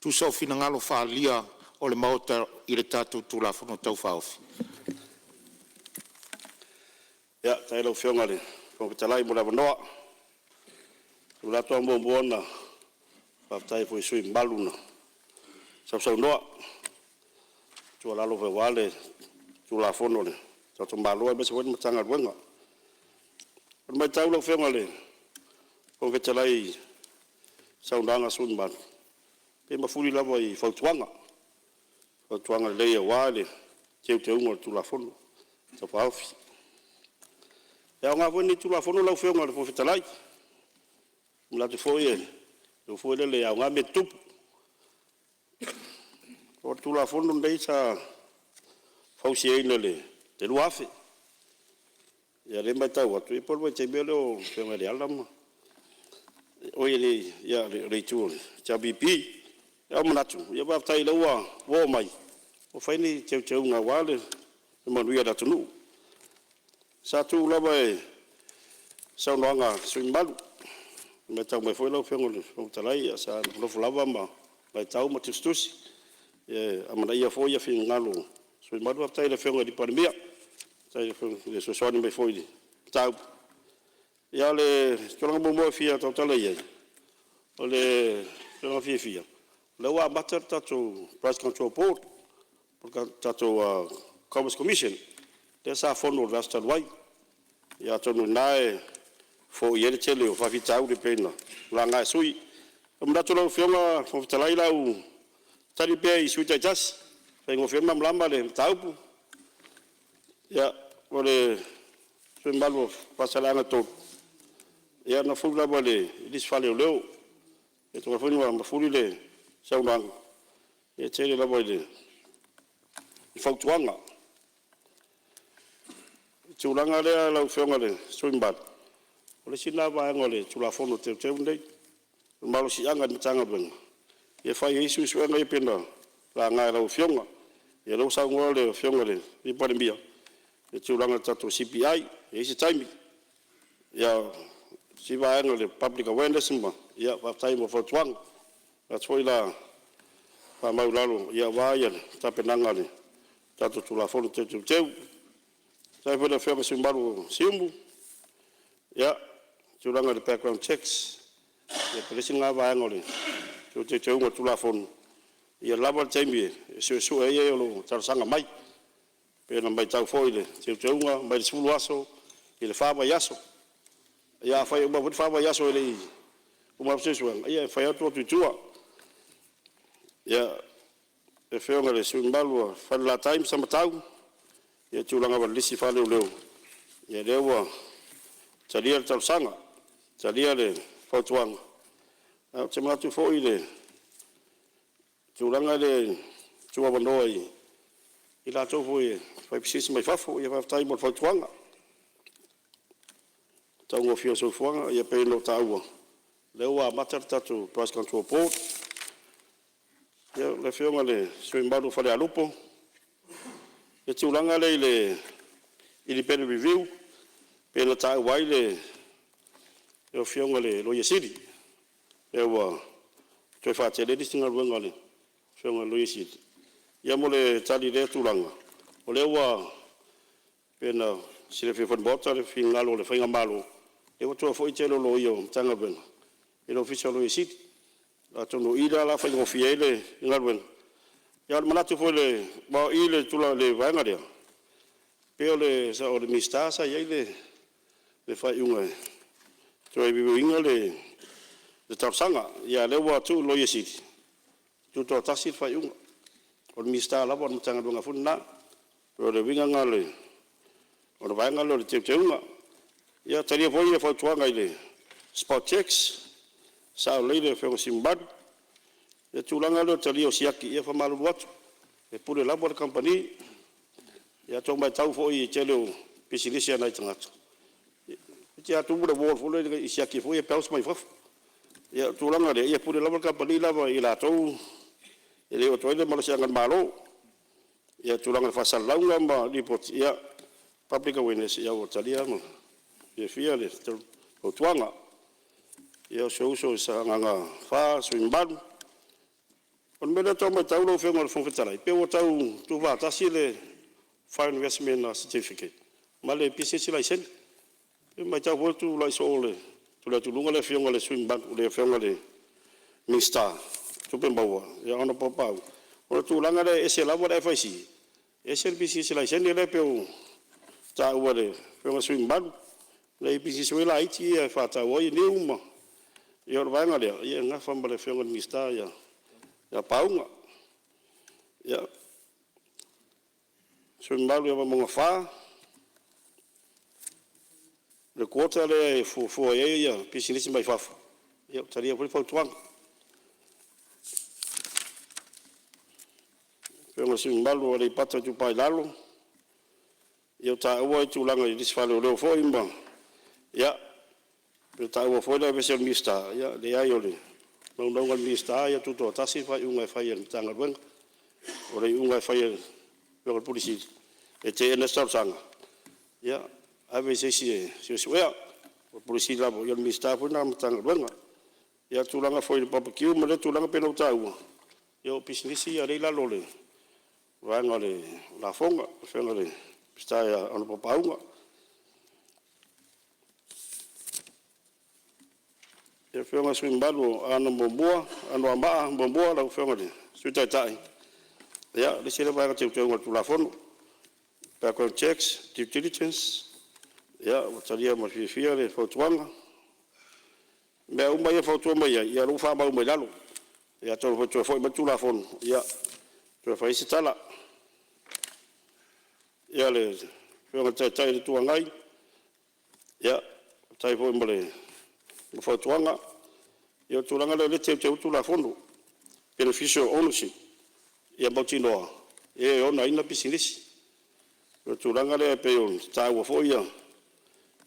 tusa o finagalo faaalia o le Maota i le tatou Tulafono Tau Faaofi. Faafetai i lau Afioga i le Fofoga Fetalai mo le avanoa. E manatu lava e muamua ona faafetai foi i sui usufono mamalu na sausaunoa i tuualalo foi aua le Tulafono a le tatou Malo aemaise foi le Matagaluega. O le matau lau Afioga i le Fofoga Fetalai i saunoaga a sui usufono mamalu, e mafuli lava i fautuaga, fautuaga lelei aua le teuteuga o le Tulafono Tau Faaofi. E aoga foi lenei Tulafono lau Afioga i le Fofoga Fetalai, e manatu foi o le upu foi lele, e aoga mea e tutupu. O le Tulafono lenei sa fausiaina i le 2000. Ia o lea e matau atu po o le vaitaimi o feagai ia Leala ma… oi le Itu o le HRPP. Ae ua ou manatu, ia faafetai o lea ua oo mai ua fai ni teuteuga aua le manuia o le atunuu. Sa tuu lava i saunoaga a sui usufono mamalu, i le matau mai foi lau Afioga i le Fofoga Fetalai, ia sa nofonofo lava ma matau ma tusitusi, e amanaia foi finagalo o sui usufono mamalu. Faafetai i le Afioga i le Palemia, faafetai foi i le fesoasoani mai foi i le mataupu. Ia o le tulaga muamua e fia tautala i ai, o le tulaga fiafia, o lea ua amata le tatou Price Control Board po o le tatou Commerce Commission lea sa fono i le vaiaso talu ai. Ia atonu o i ina e foia ai le tele o faafitauli e pei ona laga e sui usufono. E manatu lau Afioga i le Fofoga Fetalai o le a ou tali pea i sui usufono taitasi e faigofie ai ona malamalama le mataupu. Ia, o le sui usufono mamalu mo Faasaleleaga 3, ia na mafuli lava i le lisi faaleoleo, lea foi na mafuli le saunoaga, ia e tele lava i fautuaga. O le tulaga lea lau Afioga i le sui usufono mamalu, o le isi lena vaega o le Tulafono Teuteu lenei, o le malosiaga i le Matagaluega e fai ai suesuega ia pei ona laga e lau Afioga. Ia o lea ua saunoa le Afioga i le Palemia i le tulaga o le tatou CPI, e i ai se taimi. Ia, o le isi vaega o le public awareness ma… ia faafetai mo fautuaga. O lea foi o le a faamau i lalo aua le tapenaga o le tatou Tulafono Toe Teuteu. Faafetai foi i le Afioga i le sui usufono mamalu mo Siumu, ia, le tulaga i le background checks, ia po o le isi lena vaega o le toe teuteuga o le Tulafono, ia lava le taimi e suesue ai e o lo o talosaga mai. E pei ona matau foi i le teuteuga mai le 10 aso i le 4 vaiaso. Ia afai e uma foi le 4 vaiaso e le i uma atu suesuega, ia e mafai lava ona tuu atu i tua. Ia, le Afioga i le sui usufono mamalu mo Falelatai ma Samatau i le tulaga foi o le lisi faaleoleo, ia lea ua talia le talosaga, talia le fautuaga. Ae ou te manatu foi i le tulaga lea e tuuavanoa i latou foi e faipisinisi mai fafo, ia faafetai mo le fautuaga. Le taugofie o le soifuaga, ia pei ona ou taua, o lea ua amata le tatou Price Control Board. Ia, le Afioga i le sui usufono mamalu mo Falealupo, i le tulaga lea i le independent review pei ona taua ai le Afioga i le Loia Sili, pei ua toe faatele nisi galuega a le Afioga i le Loia Sili. Ia mo le tali i lea tulaga, o lea ua pei ona silafia foi e le Maota le finagalo o le faigamalo, lea ua toe foi le tele o loia o Matagaluega i le Ofisa o le Loia Sili. Atonu o i lea o le a faigofie ai le galuega. A o le manatu foi aua o i i le vaega lea, pei o le Minisita sa i ai le faaiuga e toe review ina le talosaga, a o lea ua tuu i le Loia Sili, tutoatasi le faaiuga, o le Minisita lava o le Matagaluega foi lena. O le uiga lena o le vaega lea o le teuteuga. Ia, talia foi le fautuaga i le spot checks, e sao lelei le Afioga i le sui usufono mamalu. O le tulaga lea o le talia o siaki, ia e faamalulu atu, e pule lava le kamupani. Ia a outou matau foi i le tele o pisinisi a nai tagata, toeitiiti lava tumu le wall foi lele i siaki foi ia e bounce mai fafo. Ia o le tulaga lea, ia e pule lava le kamupani i latou, e le oo atu i ai le malosiaga o le Malo. Ia, o le tulaga i faasalalauga ma lipoti, ia, public awareness, ia ua talia ma le fiafia le fautuaga. Ia, o si ou uso i Sagaga 4 le sui usufono mamalu, O le mea lea e tau matau lau Afioga i le Fofoga Fetalai, pei ua tau tuufaatasi le Foreign Investment Certificate ma le Pisinisi Laisene. E matau foi ua tulai soo tulai atu i luga le Afioga i le sui usufono mamalu, le Afioga i le Minisita o Tupe Maua ia Honourable Pauga, o le tulaga lea e ese lava le FICC ese le Pisinisi Laisene lea pei ona taua e le Afioga i le sui usufono mamalu. E i ai pisinisi foi laiti ia e faatau ai niu ma… Ia o le vaega lea e nafa ma le Afioga i le Minisita ia Pauga. Ia, le sui usufono mamalu ia Vaimauga 4, le quota lea e fuafua i ai pisinisi mai fafo, ia ua talia foi le fautuaga. Le Afioga i le sui usufono mamalu mo Aleipata Itupa i Lalo, ia ua taua le tulaga i lisi faaleoleo foi ma… Ia, pei ona taua foi le aveese o le Minisita, ia leai o le naunauga o le Minisita ia tutoatasi le faaiuga e fai a le Matagaluega. O le iuga e fai e le Afioga i le Ofisa Sili e teena se talosaga, ia ave i se isi e suesuea. O le Pule Sili lava, o le Minisita foi lena o le Matagaluega. Ia o le tulaga foi i le barbecue ma lea tulaga pei ona ou taua, ia o pisinisi ia lea e i lalo o le vaega o le lafoga, le Afioga i le Minisita ia Honourable Pauga. Le Afioga i le sui usufono mamalu mo Anoamaa 1 lau Afioga i le Sui Taitai, ia o le isi lea vaega teuteuga o le Tulafono, background checks, due diligence, ia ua talia ma le fiafia le fautuaga. O mea uma ia e fautua mai ai, ia o lea ua faamau uma i lalo. Ia atonu foi e toe foi mai le Tulafono toe fai ai se tala. Ia, le Afioga i le Taitai o le Itu Agai, ia, faafetai foi mo le fautuaga. Ia o le tulaga lea o lea e teuteu ai le Tulafono, beneficial ownership, ia mautinoa e e ona ina pisinisi. O le tulaga lea pei ona taua foi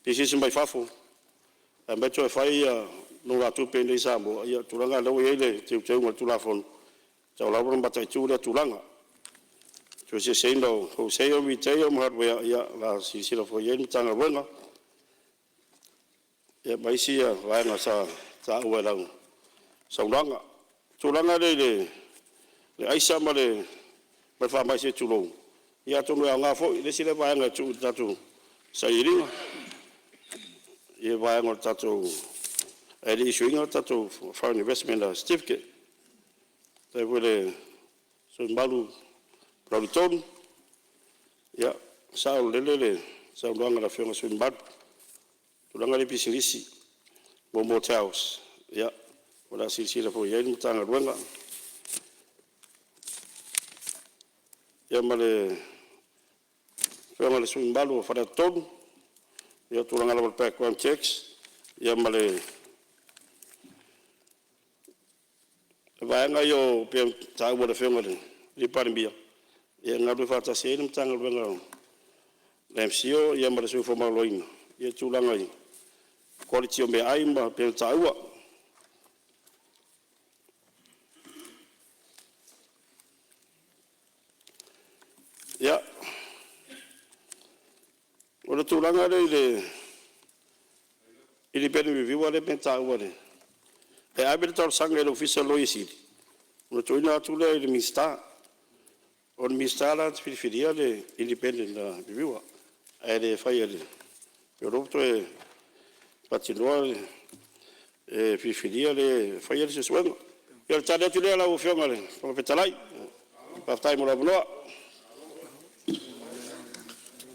pisinisi mai fafo e aumai toe fai nonogatupe i inei i Samoa, ia o le tulaga lena lea ua i ai le teuteuga o le Tulafono, e tatau lava ona mataitu lea tulaga. Le toe eseeseina o wholesale, retail ma hardware, ia o le a silasila foi i ai le Matagaluega, ia ma isi vaega sa taua i lau saunoaga. O le tulaga lea i le aisa ma le faamai se i tulou, ia atonu e aoga foi le isi lea vaega e tuu i le tatou sailiiliga i le vaega o le tatou ae le i issue ina le tatou foreign investment certificate. Faafetai foi i le sui usufono mamalu mo Palauli 3, ia, e saolele le saunoaga a le Afioga i le sui usufono mamalu i le tulaga lea i pisinisi mo motels, ia, o le a silasila foi i ai le Matagaluega. Ia ma le Afioga i le sui usufono mamalu mo Faleata 3, ia o le tulaga lava o le background checks ma le vaega ia pei ona taua e le Afioga i le Palemia, e galulue faatasi ai le Matagaluega o le MCIL ma le Soifua Maloloina i le tulaga i quality o meaai ma pei ona taua. Ia, o le tulaga lea i le independent reviewer lea pei ona taua e ave le talosaga i le Ofisa o le Loia Sili ona tuuina atu lea i le Minisita. O le Minisita la na te filifilia le independent reviewer, ae le faia e le… O lea ua toe faatinoa le filifilia le e faia le suesuega. Ia o le tali atu lea lau Afioga i le Fofoga Fetalai. Faafetai mo le avanoa.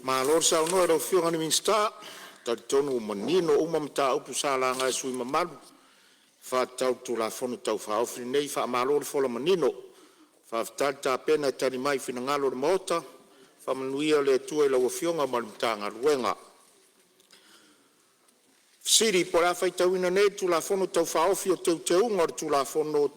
Malo saunoa i lau Afioga i le Minisita. E talitonu ua manino uma mataupu sa laga e sui usufono mamalu e faatatau i le Tulafono Tau Faaofi lenei. Faamalo le fola manino, faafetai le tapena e tali mai i finagalo o le Maota. Faamanuia le Atua i lau Afioga ma le Matagaluega. E faataatiaese Taualumaga o le Fono Aoao